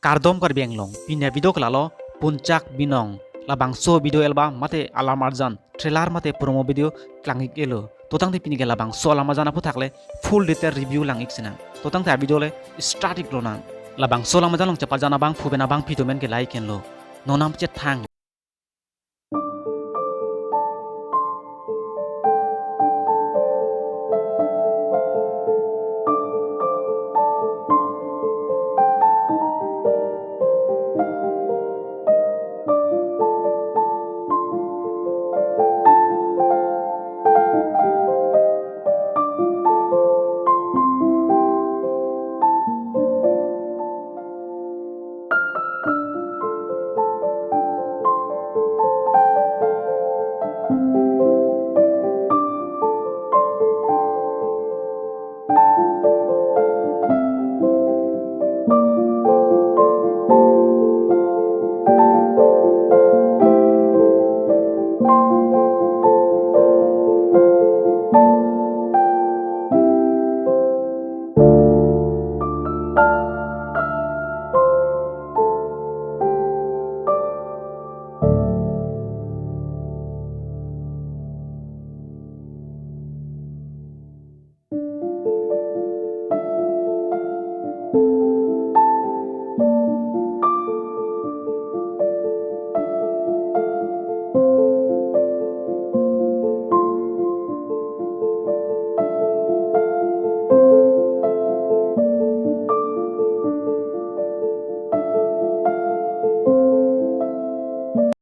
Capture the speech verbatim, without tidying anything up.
Kardom Karbi Anglong, pini avideo ke lalo Punchak Binong. Labangso video album mate alam arjan, trailer mate promo video klang-ik-elo. To tangte pini ke labangso alam arjan aphuthak le full detail review lang-ik sinang. To tangte avideo le start-ik lonang. Labangso alam arjan along cheparjan abangphu pen abangpi atum pen ke la-ik henlo. Non nangchethang